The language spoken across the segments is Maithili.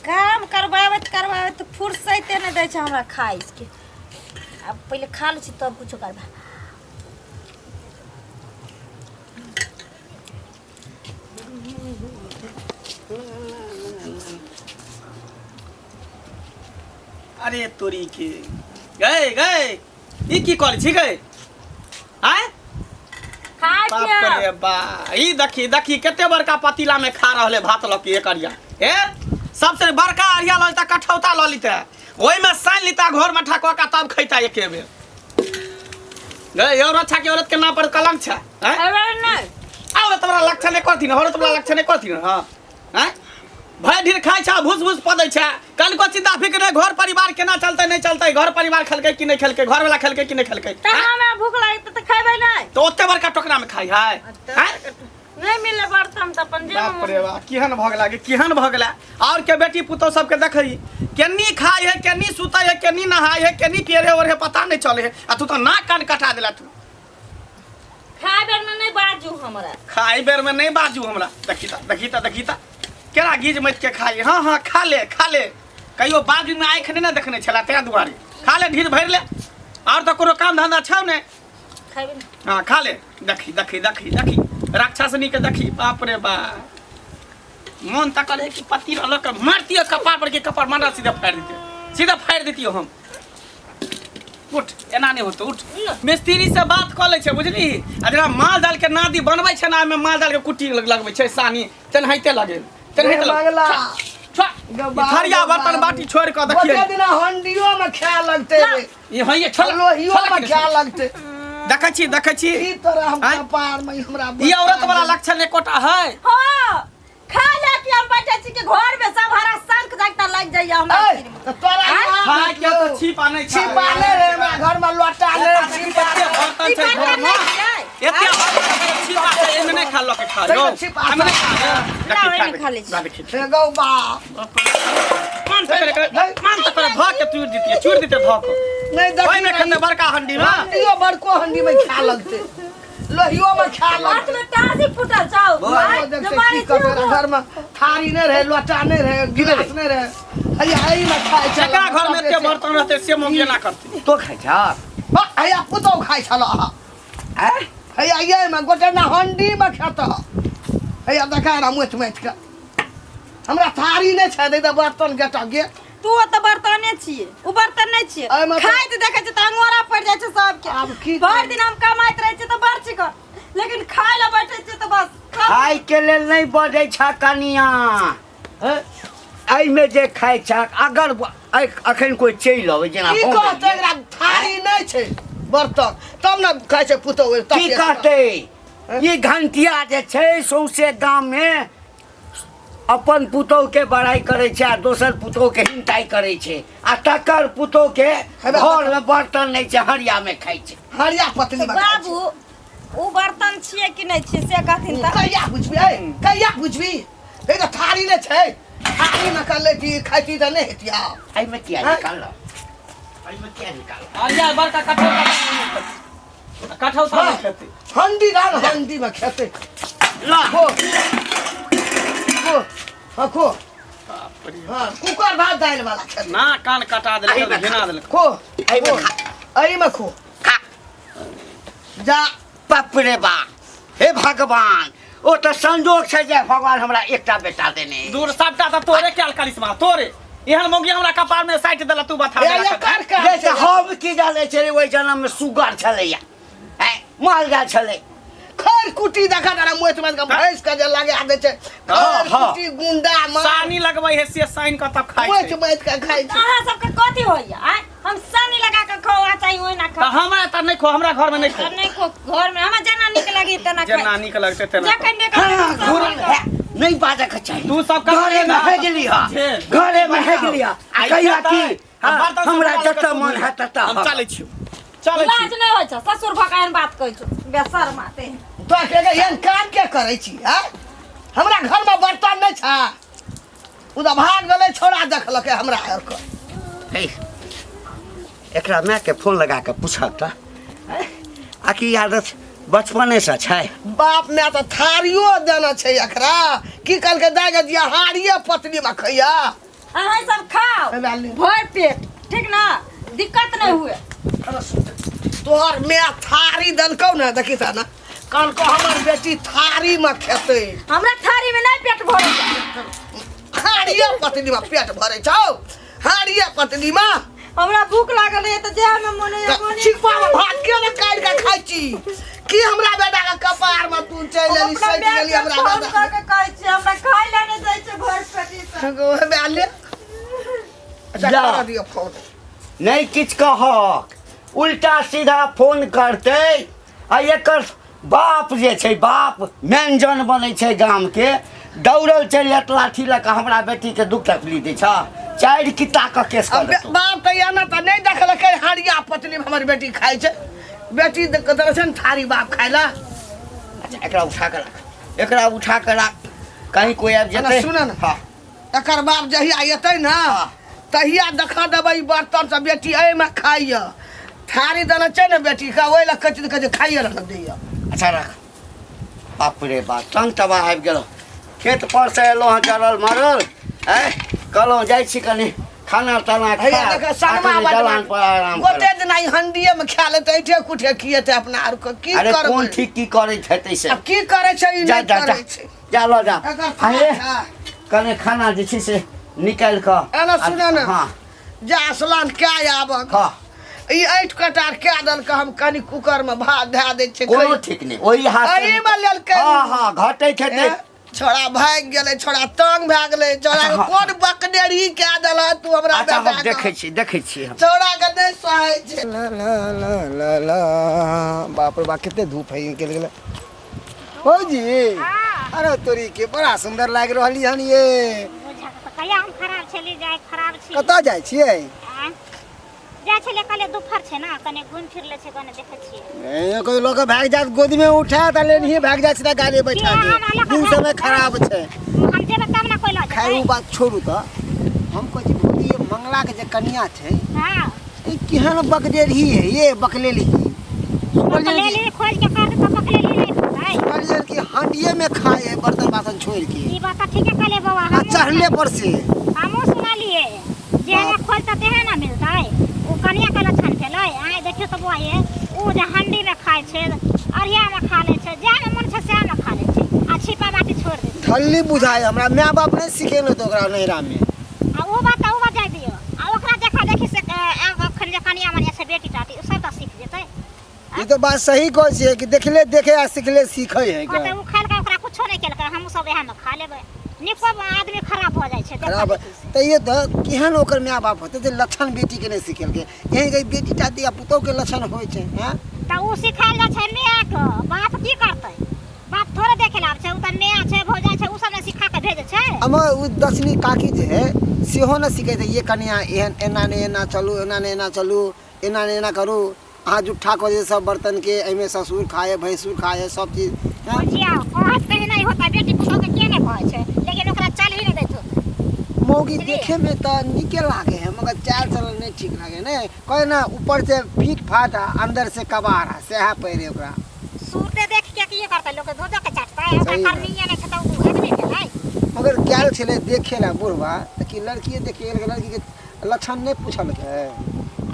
काम करबाबैत करबाबैत फुर्सते नहि दै छै हमरा खाइके। आब पहिले खा लै छी तब कुछो करबै। अरे तोरी के गए गए, ई की करै छी गए? आय खाय बाप पियब। रे बा, ई देखी देखी कते बड़का पतीला में खा रहले भात लऽ के एक अरिया। ए सबसे बड़का अरिया लऽ लेता, कठौता लऽ लेता, ओहिमे सानि लेता, घर में ठा कऽ के तब खैता एके बेर। गए और अच्छा के औरत के नाम पर कलंक छै? हैं? अरे नहीं। औरत वाला लक्षण नहि करथिन, औरत वाला लक्षण नहि करथिन। हाँ हैं, भरि ढीर खाइ छै, भूस भूस पदै छै, कनको चिंता फिक्र नहि, घर परिवार केना चलतै नहि चलतै, घर परिवार खेलकै कि नहि खेलकै, घर वाला खेलकै कि नहि खेलकै। तऽ हमरा भूख लागत तऽ खेबै नहि? तऽ ओते बड़का टोकरा में खाइ है? हैं? नहि मिलले बर्तन तऽ अपन जे बाप रे बाप, केहन भऽ गेला गे, केहन भऽ गेला। और के बेटी पुतोह सबके देखै केन्नी खाइ है, केन्नी सुतै है, केन्नी नहाय है, केन्नी पेरे ओढ़े, पता नहि चले है। आ तू तऽ नाक कान कटा देला तू। खाय बेर में नहीं बाजू हमरा। खाय बेर में नहीं बाजू हमरा। देखी ता, देखी ता, देखी ता केना गीज मच के खाई। हाँ हाँ, खा ले खा ले, कहियो बाजू में आँखि नहीं ने देखने छला, तें दुआरे खा ले, ढीर भरि ले। और तो कोनो काम धंधा छौ ने? खाबे ने। हाँ खा ले। देखी देखी देखी देखी राक्षसनी के देखी, बाप रे बाप, मन तक करे कि पति लऽ के मारतियो कपार पर के कपार मारा सीधा फाड़ि देते, सीधा फाड़ि देतियो हम। उठ, एना नहि होतो, उठ। मिस्त्री से बात कऽ लै छै बुझली, आ जेना माल जाल के नादी बनबै छै ने, ओहिमे माल जाल के कुट्टी लगबै छै सानी, तेनाहिते लगे, तेनाहिते लगे। मंगला। छोड़, ई थरिया बर्तन बाटी छोड़ कऽ देखिए। गोटे दिना हंडियो में खाए लगते रे। ई हइये छोड़, लोहियो छोड़ में खाए लगते। देखै छी, देखै छी। ई तोरा हम आँय? कपार में हमरा ई औरत वाला लक्षण एकोटा है? हाँ, खा ले कि हम बैठे छी कि घर में सब हरा शंख जागता लग जाइए हमरा ऐ, सिर में। तऽ तोरा आँय? यहाँ खाय के तऽ छिपा नहि छै। छिपा नहि रे, हमरा घर में लोटा नहि, छिपा एते बर्तन छै छिपा घर में। नहि छै। एते बर्तन छै, छिपा छै, एहिमे नहि खा लऽ के खा यौ। तैयो छिपा एहिमे नहि खा यौ। ना, देखी, ओहिमे खा लै छी। ना, देखी। हे गौ बाप। मन तऽ करे, मन तऽ करे धऽ के चूरि दितियै, चूरि दितियै धऽ के। नहि देखी। ओहिमे खन्ने बड़का हंडी में। हंडियो बड़को हंडी में खा लगते, लोहियो में खा हाथ लगते। में ताजी फूटल छौ। बौआ, आँय, देखते जो मारै की करबै, छियौ। घर में थारी नहि रहे, लोटा नहि रहे, गिलास नहि रहे, हैया एहि में खाइ छल। जकरा घर में एते बर्तन रहतै से मौगी एना करतै? तो खाइ छह? हाँ, हैया पुतहु खाइ छल अहाँ। आँय? हैया ये में गोटे ना हंडी में खेत। हैया देखा रहा मुछ मुछ के हमरा थारी नहि छै, नहि तऽ बर्तन गेटा गे। तू ओतऽ बर्तने छियै, ओ बर्तन नहि छियै। एहिमे तऽ- खाइत देखै छियै तऽ अंगोरा पड़ि जाइ छै सबके। आब की भरि दिन हम कमाइत रहै छियै तऽ बड़ चिकन, लेकिन खाय लए बैठै छियै तऽ बस सब- खाय के लेल नहि बजै छ कनिया। हैं? एहिमे जे खाइ छ, अगर अखन कोइ चलि अबै जेना की हम कहतै? एलियै। एकरा थारी नहि छै बर्तन तब ने खाइ छै पुतहु। की कहतै? ई घंटिया जे छै सौंसे गाममे अपन पुतोहु के बड़ाई करै छै आ दोसर पुतोहु के हिंताई करै छै, आ तकर पुतोहु के हेबे घर में बर्तन नहि छै, हरिया में खाइ छै। हरिया पतली में खाइ छै। बाबू, ओ बर्तन छियै कि नहि छियै से कहथिन तऽ। कहिया बुझबी ऐ, कहिया बुझबी? ए तऽ थारी नहि छै, थारी में कर लेती खाइती तऽ नहि हेती आब। एहिमे किया हैं? निकाल, एहिमे किया निकाल? अरिया बड़का कठौता, कठौता नहि खेतै। हंडी डाल, हंडी में खेतै। ला। खो खो, हाँ खो। हाँ, कुकर भात दालि वाला खेतै। ना कान कटा देलक, घिना देलक। खो। एहिमे खो। खा। एहिमे खो। खा। जा। बाप रे बा, हे भगवान, ओ तऽ संजोग छै जे भगवान हमरा एकटा बेटा देने। दूर, सबटा तऽ तोरे कैल करिश्मा, तोरे एहन मौगी हमरा कपार में साटि देला, तू बता ए, देला। एकर काज रे छै। तऽ हम की जानै छलियै, ओहि जन्म में सुगर छलैया, ऐं, माल जाल छलै। खैर कुटी देखा तारा मोच मारि के भैंस के जे लगा दै छै। खैर कुटी गुंडा मार। सानी लगबै है से सानि कऽ तब खाइ मोच छै। मारि के खाइ छै। अहाँ सबके कथी होइया आँय? हम सानी लगा के खाओ आ चाहे ओहिना तऽ खाओ। हमरा तऽ नहि खो, हमरा घर में नहि खो। नहि खो घर में, हमरा जेना नीक लगी तेना खाइ। जेना नीक लगतै तेना। जखन देखै हाँ, घुरल है, नहीं बाजऽ के चाही। तू सब कमाइ घरे में ना। है गेली हा, झेल। घरे में है गेली हा। आ आ कहिया खेतै, की आ हाँ, बर्तन सब हमरा निकाल के जतऽ तू मन धो। है ततऽ। हम चलै छियौ, चलै लाज छी। नहि होइ छै ससुर भऽ कऽ एहन बात कहै छौ? बेसर माते। तोरा के एहन काम के करै छी? आँय, हमरा घर में बर्तन नहि छै, ओ तऽ भाग गेलै छोड़ा, देखलकै हमरा आरके। हे, एकरा मायके फोन लगा के पूछब तऽ आ की आदत बचपनेसँ छै? बाप माय तऽ थारियो देने छै एकरा, की कहलकै दाइ गे दिया हारिये पतली में खैया। अहाँ सब खाओ हे बाली। भर पेट, ठीक ना? दिक्कत नहीं हुए। अरे सुन, तोहर my थारी देलकौ ने, देखी त ना, कहलकौ हमर बेटी थारी में खेतै। हमरा थारी में नहीं पेट भरे। हाड़िया पतली में पेट भरे छौ, हाड़िया पतली में। हमरा भूख लागल है त जे हमें मन है तऽ छिपा में भात के ने काटि के खाइ छी की? हमरा बेटा के कपार में तू चलि एली, अपना सटि माय गेली के हमरा फोन बेटा कऽ के कहै छियै, हमरा खाइ लए नहि दै छै भरि पेट से। गो हे ले। अच्छा जा। कर दियौ फोन। नहि किछु कहक, उल्टा सीधा फोन करतै आ एकर बाप जे छै, बाप मेनजन बनै छै गामके, दौड़ल चलि जायत लाठी लऽ कऽ, हमरा बेटीके दुख तकलीफ दै छ, चारि किता कऽ केस कर अब देतौ। बाप तऽ एना तऽ नहि देखलकै हरिया पतली हमर बेटी खाइ छै। बेटी देलकै ने थारी बाप खाइ लए। अच्छा, एकरा उठा कऽ राख, एकरा उठा कऽ राख, कहीं कोइ आबि एना जेतै। सुनऽ ने। हँ। एकर बाप जहिया एतै ने तहिया देखा देबै ई बर्तन सब बेटी एहिमे खाइए। थारी देने छै ने बेटीके, ओहि लए कहै छै, कहै छै खाइए रहल दैए। अच्छा राख। बाप रे बाप, तंग तबाह आबि गेलहुँ। खेत पर से एलहुँ हँ जरल मरल, आँय, कहलहुँ जाइ छी कनि खाना ताना हैया खायब, देख आ सनमा कनि बड दलान पर आराम गोटे करब। दिना ई हंडिये मे खा लेतै, ऐठे कुठे खिएतै अपना आर के की अरे करबै? कोन ठीक की करैत हेतै से। आब की करै छै ई जा नहि जा जा करै छै। जा लऽ जा। एकर अरे था। कने खाना जे छै से निकालि कऽ एना सुनऽ ने। हँ। जा स्नान कए आबक। हँ। ई ऐठ कटार कए देलकै, हम कनि कुकर मे भात धए दै छियै। कोनो ठीक नहि, ओहि हाथ से एहिमे लेलकै। हँ हँ, घटैत हेतै। ए, छोड़ा भागि गेलै, छोड़ा तंग भए गेलै, छोड़ा अच्छा, के हँ। कोन बकनेरी कए देलक तू हमरा अच्छा, हम बेटा के? देखै छी, देखै छी हम। छोड़ा के नहि सहै छै। ला ला ला ला ला, बाप रे बाप, कते धूप है निकल गेलै। भौजी, अरे तोरी के बड़ा सुंदर लागि रहली हन ये। बुझा तऽ कहिया हम खराब छली, जाय खराब छी। कतऽ जाइ छियै? आँय? जाइ छलियै, कहलियै दुपहर छै ने, कने घुमि फिर लै छै, कने देखै छियै। ए, कोई लोग भागि जात, गोदी में उठा त लेनही भागि जाइ छै गाड़ी बैठा के के। हमरा लऽ कऽ दिन भागि समय जेतै? खराब छै। हम जेबै तब ने कोइ लऽ खैर, जेतै। ओ बात छोड़ू, तऽ हम कहै छी भौजी, ये मंगला के जे कनिया छै, हँ। ई केहन बकडेरही है ये, बकलेली। बकलेली खोज के कर तऽ बकलेली नहि होतै। सुनलियै कि हांडिये में खाए है बर्तन बासन छोड़ के। ई बात तऽ ठीके कहलियै बौआ। आ हमहूँ चढ़ले पर से। हमहूँ सुनलियै जे एना खोजतै तेहे ने मिलतै। ओ कनिया के लक्षण भेलै। आँय देखियौ तऽ बौआ, ये ओ जे हंडी मे खाइ छै, अरिया मे खा लै छै, जएह मे मन छै सएह मे खा लै छै आ छिपा बाटी छोड़ि दै छै। ठल्ली बुझाय हमरा, माय बाप नहि सिखेलहुँ तऽ ओकरा नैहरा में। आ ओ बात तऽ ओ बात जाय दियौ, आ ओकरा देखा देखी से एखन जे कनिया मनिया छै, बेटी टाटी, ओ सब तऽ सीख जेतै। ई तऽ बात सही कहै छियै कि देखले देखे आ सिखले सीखै है। कहतै ओ खेलकै, ओकरा कुछो नहि केलकै, हमहूँ सब इएह मे खा लेबै। नीको आदमी खराब भऽ जाइ छै देखा खराब देखी से। तैयो तऽ केहन ओकर माय बाप होतै जे लक्षण बेटीके नहि सिखेलकै? यही के बेटी टाटी आ पुतोहके लक्षण होइ छै, हैं? तऽ ओ सिखायल जाइ छै मायके, बाप की करतै? बाप थोड़े देखे लए आबै छै। ओ तऽ माय छै, भौजाइ छै, ओ सब ने सिखा के भेजै छै। हमर ओ दक्षिणी काकी जे है सेहो ने सिखेतै ये कनिया, एहन एना नहि एना चलू, एना नहि एना चलू, एना नहि एना करू, अहाँ जुट्ठा कऽ दियौ सब बर्तनके, एहिमे ससुर खाए, भैंसुर खाए, सब चीज, हैं? बुझियौ, कहत कहीं नहि होतै। बेटी पुतोहके के नहि कहै छै, लेकिन ओकरा चल ही नहि दैत होतै। मौगी बुझलियै? देखे में तऽ नीके लागे है, मगर चाल चलन नहि ठीक लागे। ने कहे ना, ऊपर से फीट फाट आ अंदर से कबाड़ आ सएह पहिरे ओकरा। सूरते देख के की करतै लोक, धो धो के चाटतै ओकरा। सही बात। करनीये नहि छै तऽ ओ आदमी भेलै? मगर गेल छलै देखे ला बुढ़वा तऽ कि लड़किए देखे गेल? लड़की के लक्षण नहि पूछलकै?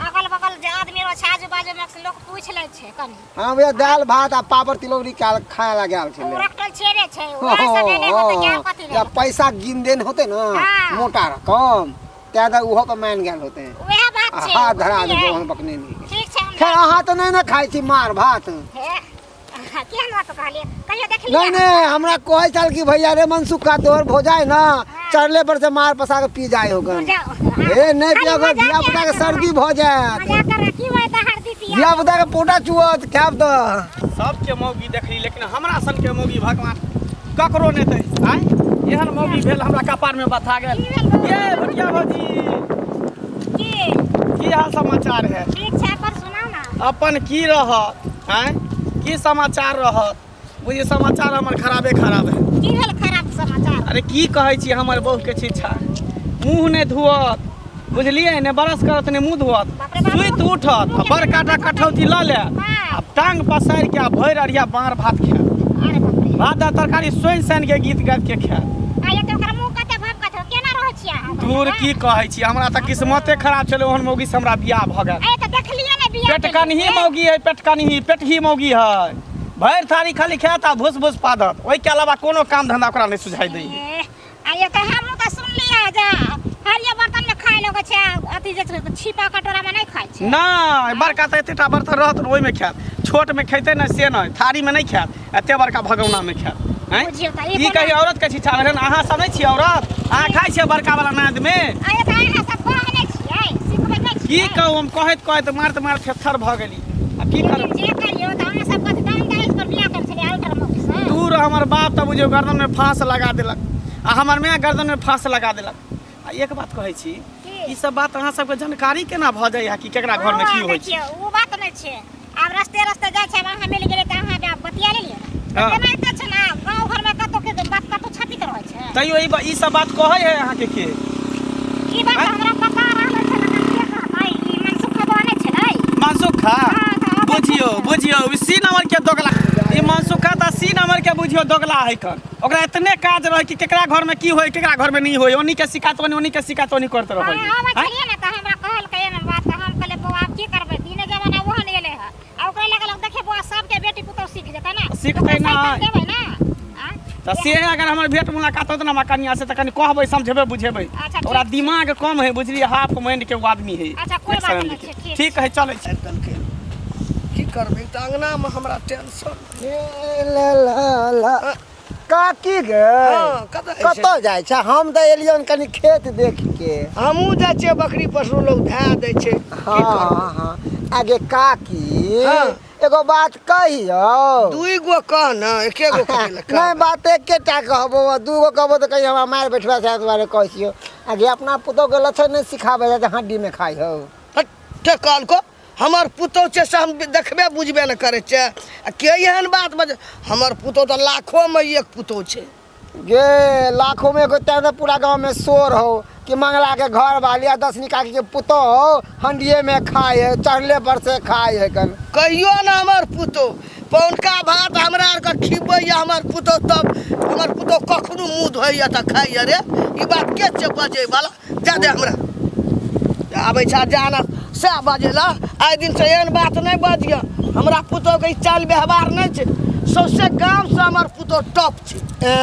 अगल बगल जे आदमी रहै छै, आजू बाजू मे लोक पूछि लै छै कनि। हाँ भैया, दालि भात आ पापड़ तिलौरी खाय ला गेल ओ छलै। रखल छेबे छै, उएह सब एलै होतै कि आर कथी या भेलै? पैसा गिन देन होते न, हाँ। मोटा रकम तैं तऽ ओहो पर मानि गेल होते। उएह बात आ छै। हाथ धरा बुझलियै? देलकै ओहन बकने नहीं। ठीक छै, हम खैर, अहाँ तऽ नहि ने खाइ छी मार भात? हे, केहन बात कहलियै? कहियो देखलियै? नहीं नहीं, हमरा कहै छल कि भैया रे मनसुख का तोहर भौजाइ ना चढ़ले पर से मार पसा के पी जाए होगन। जाओ। ए नहीं खाली पिया, मजाक धिया पुता के सर्दी भऽ जायत। मजाक कर की होय तऽ हरदी पिया। धिया पुता के पोटा चुअत खायब तऽ। सबके मौगी देखली, लेकिन हमरा सनके मौगी भगवान ककरो नहि दै। आँय, एहन मौगी भेल हमरा कपारमे बथा गेल। ये भुटिया भौजी। की? की हाल समाचार है? ठीक छै, अपन सुनाउ ने। अपन की रहत? आँय, की समाचार रहत? बुझिए समाचार हमर खराबे खराब है। की भेल खराब समाचार? अरे की कहै छी, हमर बहूके शिक्षा, मुँह नहि धोअत, बुझलियै ने, बरस करत ने मुँह धोअत। बाप रे बाप। सुति उठत आ बड़का टा कठौती लऽ लेत हाँ। आ टांग पसारि के आ भरि अरिया बाँर भात खायत। अरे बाप रे। भात आ तरकारी सुनि सुनि के गीत गाबि के खायत। आ ये तऽ ओकर मुँह कते भभकत हो, केना रहै छियै अहाँ? दूर की कहै छी, हमरा तऽ किस्मते खराब छलै, ओहन मौगी से हमरा बियाह भऽ गेल। ए तऽ देखलियै ने बियाह। पेटकनही मौगी है, पेटकनही, पेटही मौगी है। भरि थारी खाली खायत आ भूस भूस पादत, ओहिके अलावा कोनो काम धंधा ओकरा नहि सुझाइ दै है। आ ये तऽ हमहूँ तऽ सुनलियै जे हरियर बर्तन में खाय लगै छै, अथी जे छै छिपा कटोरा में नहि खाय छै। नहि, बड़का तऽ एतेटा बर्तन रहत ने ओहिमे खायत, छोटमे खेतै ने से नहि, थारीमे नहि खायत, एते बड़का भगौनामे खायत। आँय? बुझियौ तऽ ई ई कही औरत के छिछा भेलै ने? अहाँ सब नहि छियै औरत? अहाँ खाइ छियै बड़का वाला नादमे? आ ये तऽ अहाँ सब कहै नहि छियै, सिखबै नहि की छियै। कहू, हम कहैत कहैत मारैत मारैत थेथर भऽ गेली। आ की करब? लेकिन जे करियौ तऽ अहाँ सब कथी दान दहेज पर बियाह करै छलियै आउटर मौगी से? दूर, हमर बाप तऽ बुझियौ गर्दनमे फाँस लगा देलक आ हमर माय गर्दनमे फाँस लगा देलक। आ एक बात कहै छी, की? ई सब बात अहाँ सबके जानकारी केना भऽ जाइए कि केकरा घरमे की बौआ, होइ छै? देखियौ, ओ बात नहि छै, आब रस्ते रस्ते जाइ छै, आब अहाँ मिल गेलियै तऽ अहाँ आब बतिया लेलियै ने। हाँ। तेनाहिते छै ने, गाँव घरमे कतहु के बात कतहु छपित रहै छै। तैयो ई सब बात कहै है अहाँके के? ई बात आँय? हमरा पता रहल छै ने, के कहतै? ई मनसुख बाबा नहि छलै? मनसुखा? हाँ, तऽ आब बुझियौ, बुझियौ, ई सी नंबर के दोगला। ई मनसुखा तऽ सी नंबर के बुझियौ दोगला है कन। ओकरा एतने काज रहै कि केकरा घर में की होय, केकरा घर में नहीं होय, ओनी के शिकायत ओनी, ओनी के शिकायत ओनी करते रहै। हाँ, आबै आँय? छलियै ने तऽ हमरा कहलकै एहन बात, तऽ हम कहलियै बौआ आब की करबै, दिने जमाना ओहन एलै हँ। आ ओकरा लगल देखियै बौआ सबके बेटी पुतहु सीख जेतै ने, सिखतै ओकरा नहि। साइकिल देबै ने। आँय? तऽ से अगर हमर भेंट मुलाकात होत ने हमरा कनिया से, तऽ कनि कहबै, समझेबै, बुझेबै। अच्छा, ठीक। ओकरा दिमाग कम है बुझलियै, हाफ माइंड के ओ आदमी है। अच्छा, कोइ एक बात सेकंड नहि के। छै, ठीक। ठीक है, चलै छी। आबि देलकै, की करबै, तऽ अङ्गनामे हमरा टेंशन। ला ला ला, काकी गे। हँ, कतऽ जाइ छै? कतऽ जाइ छै? हम तऽ एलियन कनि खेत देख के। हमहूँ जाइ छियै बकरी पशु लोग धए दै छै, की हँ करबै? हँ, आगे काकी। हँ। एगो बात कहियौ? दुइ गो कह ने, एके गो कथी लए नहि कहबै? बात एकेटा कहबो, दूगो कहबो तऽ कहीं हमरा मारि बैठबा से दुआरे कहै छियौ। आगे अपना पुतोहके लक्षण नहि सिखाबै जाइ छै, हड्डीमे खाइ हौ। हट, के कहलको? हमर पुतोह छै से हम देखबे बुझबे नहि करै छियै आ के एहन बात बज? हमर पुतोह तऽ लाखोमे एक पुतोह छै। गे, लाखों में एगो, तें तऽ पूरा गाँव में शोर हो कि मंगला के घर वाली आ दसनी काकी के पुतोह हंडिये में खाए है, चढ़ले पर से खाए है कन। कहियो ने हमर पुतोह पौनका भात हमरा आरके खिबैया हमर पुतोह, तब हमर पुतोह कखनो मुँह धोइया तऽ खाइया रे। ई बात के छै बजै वाला? जा दे, हमरा आबै छै जाना सएह बजेला। आइ दिनसँ एहन बात नहि बजियऽ, हमरा पुतोहके ई चालि व्यवहार नहि छै, सौंसे गामसँ हमर पुतोह टॉप छै। ए,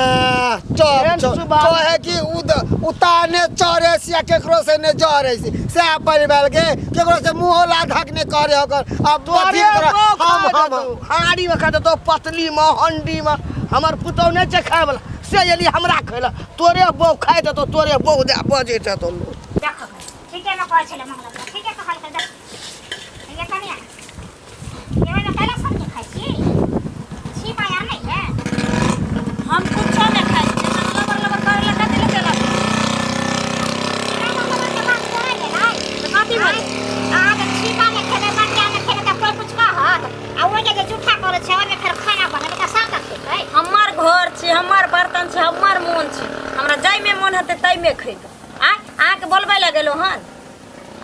चप एहन चप सुभाव। कहे कि उद उताने चढ़े से आ केकरो से ने जरे से, सएह परिवार के केकरो से मुंहो ला धक ने करे ओकर अब तोरे अथी तोरा- बौह हम खा हम देतौ, हाँडीमे खा देतौ, पतलीमे, हण्डीमे। हमर पुतोह नहि छै खायवला, से एली हमरा खैला। तोरे बहू खाइत हेतौ, तोरे बहू दए बजैत हेतौ लोक। देखो, ठीके में कहै छलै मंगला बला, ठीके कहलकै। देख ये कनिया, ये ओहिमे कैला सब्जी खाइ छी? छिपा यार नहि है। हम कुछो नहि खाइ छी, लबर लबर करै लए कथी लए देलक? लबर लबर के बात करै गेलै। तऽ कथी भेलै? अहाँके छिपा मे खेबै, बटिया मे खेबै तऽ कोइ कुछ कहत? आ ओहिके जे जूठा करै छै ओहिमे फेर खाना बनेबै तऽ सबटा खेबै। हमर घर छै, हमर बर्तन छै, हमर मोन छै, हमरा जाहिमे मोन हेतै ताहिमे खेबै। आँय, अहाँके बोलबै लए गेलहुँ हन?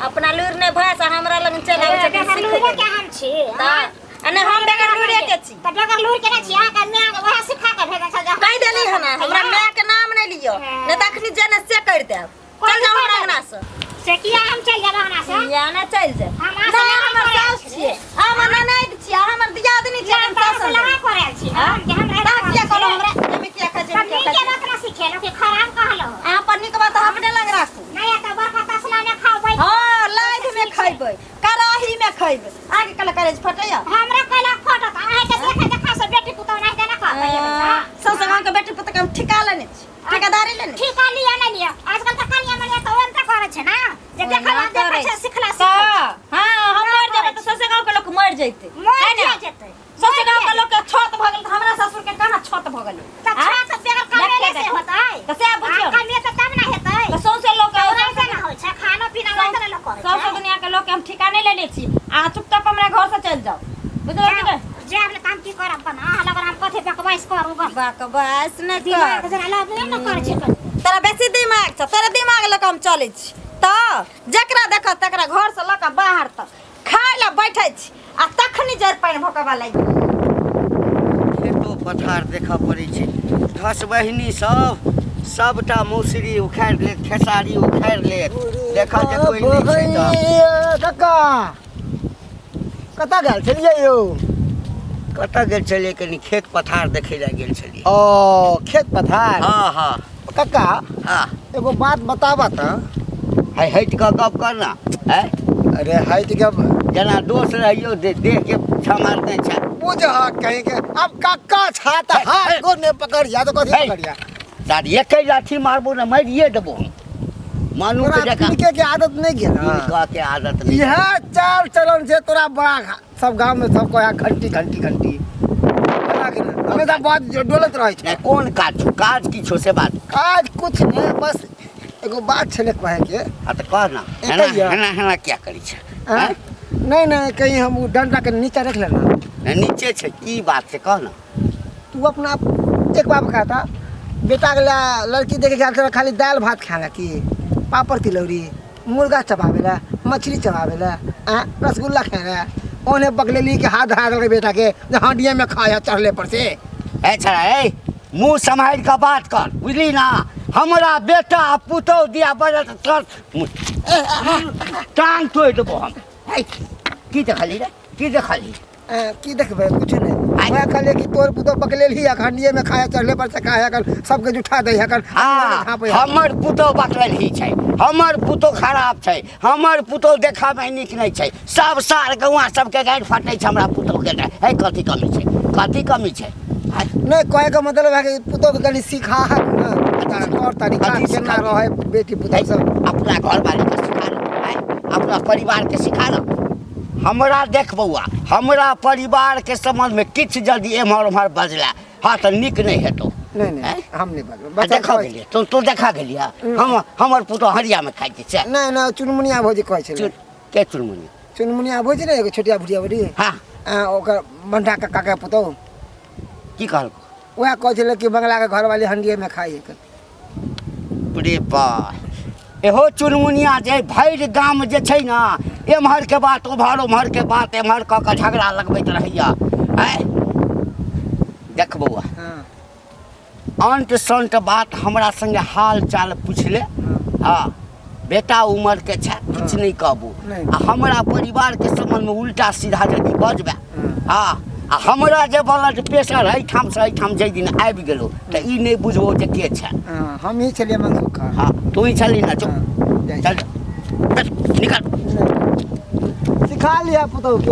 अपना लुरि नहि भैंस आ हमरा लग चलि आबै छथिन बेगर सिखबै। लुरिये के हम छी। तऽ आ नहि, हम बेगर लुरिये के छी। तऽ बेगर लुरि के नहि छी, अहाँके माय वएह सिखा के भेजल छल जे कहि देली हन, हमरा माय के नाम नहि लिअ, नहि तऽ अखनी जे ने से करि देब। चल जाउ हमरा अंगना से। से किया हम चलि जायब अंगना से? किया ने चलि जायब? हम अहाँ से नहि, लड़ाइ हमर करै साउस छी। छियै, हमर ननैद छियै, हमर दियादनी छियै, हम हम तऽ अहाँ से सासुर लड़ाइ करै छी हम जे हमरा तऽ किया कहलहुँ हमरा एहिमे किया खाइ छै, तऽ एहिमे किया नीके खाइ छै? बात ना सिखेलहुँ कि खराब कहलहुँ? अहाँ पर नीक बात अहाँ अपने लग राखू। नहि तऽ बड़का तसला मे खाउ बैठ। हँ, लाइध मे खैबै, कड़ाही मे खैबै। अहाँके कहलक करेज फटैया? हमरा कहलक फटत? अहाँके देखे देखा से बेटी पुतहु नहि देना कहतै ये बच्चा। सौंसे गाँव के बेटी पुतहु के हम ठिका लेने छी, ठेकेदारी लेने छी। ठीका लिअ नहि लिअ, आजकल तऽ कनिया मनिया तऽ ओहन तऽ करै छै ने जे देखल ओहिना देखै करै छै छै। सिखला तऽ सिखै। हँ, हम मरि जेबै तऽ सौंसे गाँव के लोक मरि जैतै। मरि है ने? किया जेतै? सौंसे गाँव के लोक के छत भऽ गेल तऽ हमरा ससुर के कहाँ छत भऽ गेलै? तऽ छत बेगर कमेले से होतै? तऽ सएह बुझियौ। आ कमेतै तब ने हेतै। तऽ सौंसे लोक तऽ ओनाहिते ने होइ छै, खानो पीना ओनाहिते ने लोक करै सौंसे छै। दुनिया के लोक के हम ठिका नहि लेने छी। अहाँ चुपचाप हमरा घर से चलि जाउ, बुझलहुँ कि नहि? जायब ने तऽ हम की करब? अपन अहाँ लगन हम कथी बकवास करू गप? बकवास नहि कर। दिमाग जरा लगबे ने करै छै कनी। तोरा बेसी दिमाग छौ, तोरा दिमाग लऽ कऽ हम चलै छी। तऽ जकरा देखऽ तकरा घरसँ लऽ कऽ बाहर तक खाय लए बैठै छी आ तखनी जरि पानि भोकबा लागि। खेतो पथार देखऽ पड़ै छै, धसबहिनी सब सबटा मौसरी उखाड़ि लेत, खेसारी उखाड़ि लेत। देखऽ जे कोइ नहि छै तऽ। कक्का कतऽ गेल छलियै यौ? कतऽ गेल छलियै? कनि खेत पथार देखै लए गेल छलियै। ओ खेत पथार? हँ हँ। कक्का हँ। एगो बात बताबऽ तऽ। है हटि कऽ गप कर ना। है अरे हटि के जेना दोस्त रहियो देह के छमारने छै। बुझ कहीं के अब कक्का छा तऽ हाथ गोर नहि पकड़िया तऽ कथी पकड़िया? दादी एके लाठी मारबो ने मारिए देबो हम। मानू के तोरा पीके के आदत नहीं गेल? पीके के आदत नहीं। यह चाल चलन से तोरा बड़ा सब गांव में सब कोया घंटी घंटी घंटी हमेशा बात डोलत रहे छै। कोन काज छौ? काज की छौ से बात? काज कुछ नहीं, बस एगो बात छले कहे के। हां त कह ना। हेना हेना हेना क्या करी छै? नहीं नहीं कहीं हम डंडा के नीचे रख लेना। नीचे छै की बात छै कह ना। तू अपना एक बाप कहता बेटा के लड़की देखे के खाली दाल भात खाना की पापड़ तिलौरी मुर्गा चबावेला मछली चबावेला रसगुल्ला खाना ओने बकलेली के हाथ धरा देलकै बेटा के हांडिया में खाया चढ़ले पर से। ए छड़ा ए मुँह सम्हारि कऽ बात कर बुझली ना। हमरा बेटा पुतोह दिया बजत टांग तोड़ि देबो हम। की देखली रे? की देखली? की देखबै? कुछ नहीं। मैं कहलियै कि तोर पुतोह बकलेल ही हांडिये में खाया चढ़ले पर से खाया कर सबके जुठा दै है कर। हाँ हमर पुतोह बकलेल ही छै, हमर पुतोह खराब छै, हमर पुतोह देखामे नीक नहि छै। सब सार गौआ सबके गाड़ि फटै छै हमरा पुतोह के। है कथी कमी छै? कथी कमी छै? नहीं कहे के मतलब है कि पुतोह के कनि सिखा है तौर तरीका केना रहे बेटी पुतोह सब। अपना घरवाली के सिखा अपना परिवार के सिखा ना। हमरा देख बौआ, हमरा परिवार के संबंध में किछु जल्दी एम्हर ओम्हर बजला हाँ तऽ नीक नहीं हेतौ। नहीं नहीं हम नहीं बजबै। देखा गेलियै तू? तू देखा गेलियै हम हमर पुतोह हरिया में खाइ छै? नहीं नहीं चुनमुनिया भौजी कहै छलै। के चुनमुनिया? चुनमुनिया भौजी ने एगो छोटिया भुटिया बड़ी। हाँ ओकर बंठा कक्का के पुतोह की कहलको? वएह कहै छलै कि बंगला के घरवाली हंडिये में खाइ है। रे बा एहो चुनमुनिया जे भरि गाम जे छै ना एम्हर के बात ओम्हर ओम्हर के बात एम्हर कऽ कऽ झगड़ा लगबैत रहैया। आँय देख बौआ अंत संत बात हमरा संगे हाल चाल पूछले। हाँ बेटा उमर के छै किछु नहीं कहबू। आ हमरा परिवार के संबंध में उल्टा सीधा यदि बजबे हाँ आ हमरा जे ब्लड प्रेशर एहिठाम से एहिठाम जाहि दिन आबि गेलो तऽ ई नहि बुझबो जे के छै। हम ही छलियै मनसुख। हाँ तू ही छली ना। चुप चल निकल। सिखा लिया पुतोह के।